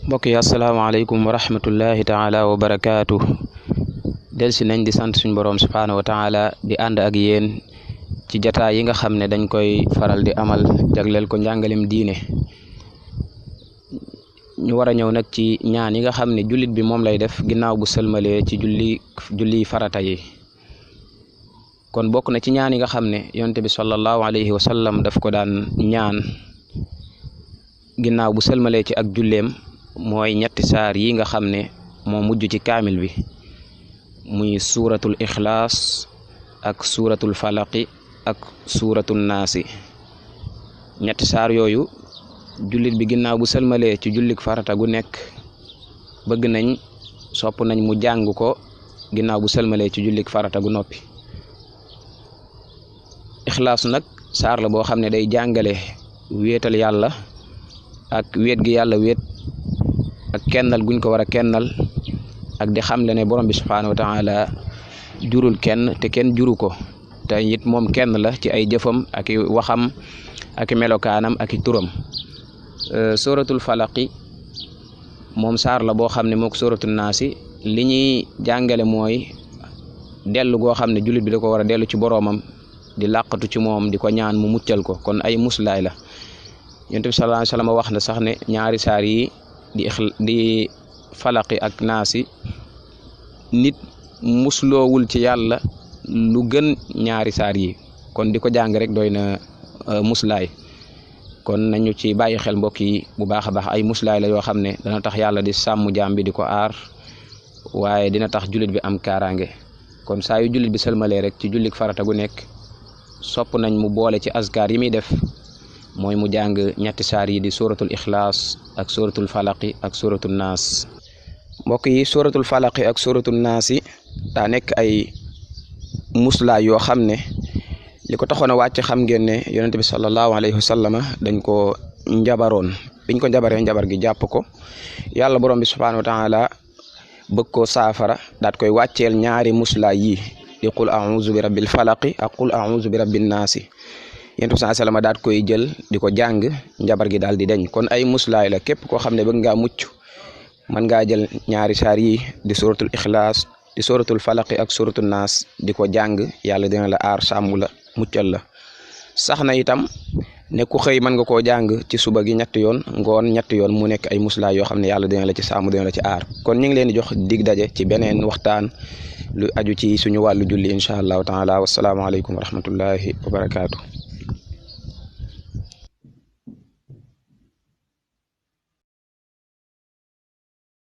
mbokk yi asalaamaaleykum wa rahmatullahi taala wa barakaatu delsi nañ di sant suñ boroom subhaanahu wa taala di ànd ak yéen ci jataay yi nga xam ne dañ koy faral di amal jagleel ko njàngalem diine. ñu war a ñëw nag ci ñaan yi nga xam ne jullit bi moom lay def ginnaaw bu sëlmalee ci julli farata yi. kon bokk na ci ñaan yi nga xam ne yonent bi sallallahu alayhi wa sallam daf ko daan ñaan ginnaaw bu sëlmalee ci ak julleem mooy ñetti saar yi nga xam ne moo mujj ci kaamil bi, muy suuratul ixlaas ak suuratul falaqi ak suuratul naasi. ñetti saar yooyu jullit bi ginnaaw bu sëlmalee ci jullik farata gu nekk bëgg nañ sopp nañ mu jàng ko ginnaaw bu sëlmalee ci jullik farata gu noppi. ixlaas nag saar la boo xam ne day jàngale wéetal yàlla ak wéet gi yàlla wéet ak kennal guñ ko war a kennal ak di xamle ne borom bi subhaanahu wa taala jurul kenn te kenn juru ko, te it moom kenn la ci ay jëfam ak i waxam ak i melokaanam ak i turam. suratul falaqi moom saar la boo xam ne mook suratul naasi li ñuy jàngale mooy dellu goo xam ne jullit bi da ko war a dellu ci boroomam di làqatu ci moom di ko ñaan mu muccal ko, kon ay muslaay la. yonent bi sallallahu alayhi wa sallam wax na sax ne ñaari saar yi di falaqi ak naasi nit musloowul ci yàlla lu gën ñaari saar yi, kon di ko jàng rek doy na muslaay. kon nañu ci bàyyi xel mbokk yi bu baax a baax, ay muslaay la yoo xam ne dana tax yàlla di sàmm jaam bi di ko aar, waaye dina tax jullit bi am kaaraange. kon saa yu jullit bi sëlmalee rek ci jullik farata gu nekk sopp nañ mu boole ci azkar yi muy def mooy mu jàng ñetti saar yi di suratul ixlaas ak suratul falaqi ak suratul naas. mbokk yi suratul falaqi ak suratul naas yi daa nekk ay muslaay yoo xam ne li ko taxoon a wàcc xam ngeen ne yonent bi sallallahu alayhi wa sallam dañ ko njabaroon. biñ ko njabaree njabar gi jàpp ko, yàlla borom bi subhaanahu wa taala bëgg koo saafara daat koy wàcceel ñaari muslaay yi di qul a'uuzu bi rabbil falaqi ak qul a'uuzu bi rabbin naasi. yonent bi sallallahu alayhi wa sallam daat koy jël di ko jàng, njabar gi daal di deñ. kon ay muslaay la, képp koo xam ne bëgg ngaa mucc mën ngaa jël ñaari saar yi di suratul ixlaas di suratul falaqi ak suratul naas di ko jàng, yàlla dina la aar sàmm la muccal la. sax na itam ne ku xëy mën nga koo jàng ci suba gi ñetti yoon, ngoon ñetti yoon, mu nekk ay muslaay yoo xam ne yàlla dina la ci sàmm dina la ci aar. kon ñu ngi leen di jox dig daje ci beneen waxtaan lu aju ci suñu wàllu julli incha allahu taala. wassalaamu aleykum wa rahmatullahi wa barakaatu.